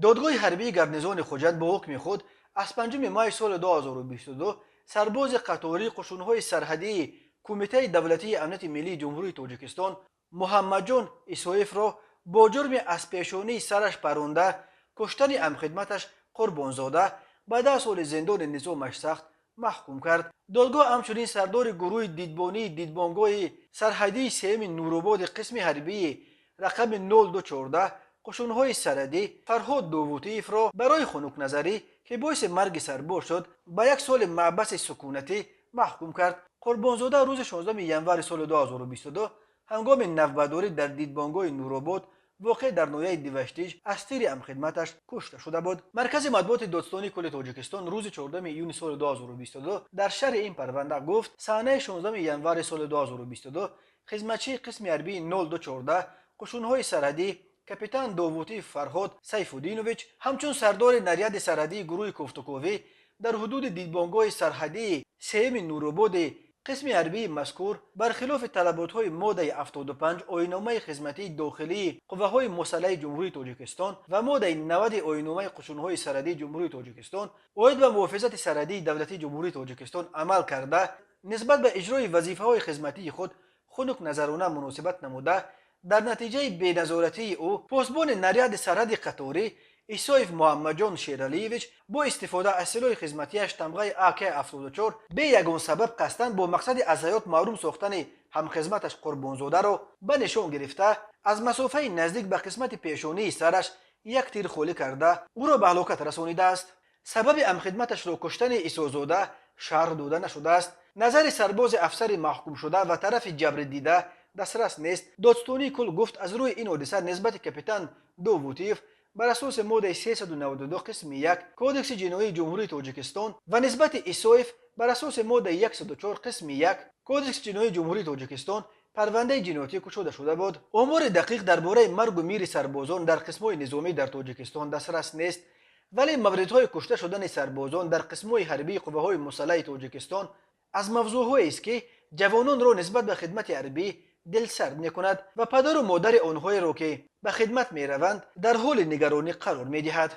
Додгоҳи ҳарбии гарнизони Хуҷанд бо ҳукми худ аз 5 май соли 2022 сарбози қатории қушунҳои сарҳадии Кумитаи давлатии амнияти миллии Ҷумҳурии Тоҷикистон Муҳаммадҷон Исоевро бо ҷурми аз пешонии сараш паронда куштани ҳамхидматаш Қурбонзода ба 10 соли зиндони низомаш сахт маҳкум кард. Додгоҳ ҳамчунин сардори гурӯҳи дидбонии дидбонгоҳи сарҳадии сеюми Нурободи қисми ҳарбии рақами 0214 қушунҳои сарҳадӣ Фарҳод Довутиевро барои хунукназарӣ, ки боиси марги сарбоз шуд, ба 1 соли маҳбаси сукунатӣ маҳкум кард. Қурбонзода рӯзи 16 январи соли 2022 ҳангоми навбатдорӣ дар дидбонгоҳи Нуробод, воқеъ дар ноҳияи Диваштич, аз тири ҳамхидматаш кушта шуда буд. Маркази матбуоти Додситонии кулли Тоҷикистон рӯзи 4 июни соли 2022 дар шарҳи ин парванда гуфт: саҳнаи 16 январи соли 2022 хизматчии қисми ҳарбии 0214 қушунҳои сарҳадӣ капитан Довутиев Фарҳод Сайфуддинович ҳамчун сардори наряди сарҳадии гурӯҳи кофтуковӣ дар ҳудуди дидбонгоҳи сарҳадии сеюми Нурободи қисми ҳарбии мазкур бар хилофи талаботҳои моддаи 75 Оинномаи хизматии дохилии қувваҳои мусаллаҳи Ҷумҳурии Тоҷикистон ва моддаи 90 Оинномаи қушунҳои сарҳадии Ҷумҳурии Тоҷикистон оид ба муҳофизати сарҳадии давлатии Ҷумҳурии Тоҷикистон амал карда, нисбат ба иҷрои вазифаҳои хизматии худ хунукназарона муносибат намуда, дар натиҷаи беназоратии ӯ посбони наряди сарҳади қаторӣ Исоев Муҳаммадҷон Шералиевич бо истифода аз силоҳи хизматиаш тамғаи АК-74 бе ягон сабаб қасдан бо мақсади аз ҳаёт маҳрум сохтани ҳамхизматаш Қурбонзодаро ба нишон гирифта, аз масофаи наздик ба қисмати пешонии сараш як тир холӣ карда, ӯро ба ҳалокат расонидааст. Сабаби ҳамхидматашро куштани Исозода шарҳ дода нашудааст. Назари сарбози афсари маҳкумшуда ва тарафи ҷабрдида дастрас нест. Додситонии кул гуфт, аз рӯи ин ҳодиса нисбати капитан Довутиев бар асоси моддаи 392 қисми 1 Кодекси ҷиноии Ҷумҳурии Тоҷикистон ва нисбати Исоев бар асоси моддаи 104 қисми 1 Кодекси ҷиноии Ҷумҳурии Тоҷикистон парвандаи ҷиноятӣ кушода шуда буд. Омори дақиқ дар бораи маргу мири сарбозон дар қисмҳои низомӣ дар Тоҷикистон дастрас нест, вале мавридҳои кушта шудани сарбозон дар қисмҳои ҳарбии қувваҳои мусаллаҳи Тоҷикистон аз мавзӯъҳоест, ки ҷавононро нисбат ба хидмати ҳарбӣ дилсард мекунад ва падару модари онҳоеро, ки ба хидмат мераванд, дар ҳоли нигаронӣ қарор медиҳад.